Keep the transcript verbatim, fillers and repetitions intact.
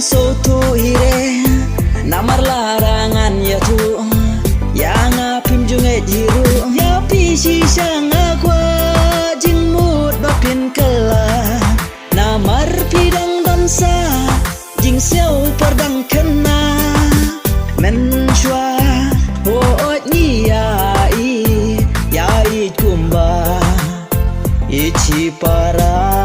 Sngewthuh hi re, namar la rangan ïathuh. Ïa nga phim ju ngeit hi ruh, ïa phi shisha nga kwah jingmut ba phin kylla. Namar phi dang don sa, jingsngew por dang khynnah. Mynshuwa, hooid ngi ïa ïeit, ïa ïeit kumba ïeit shipara.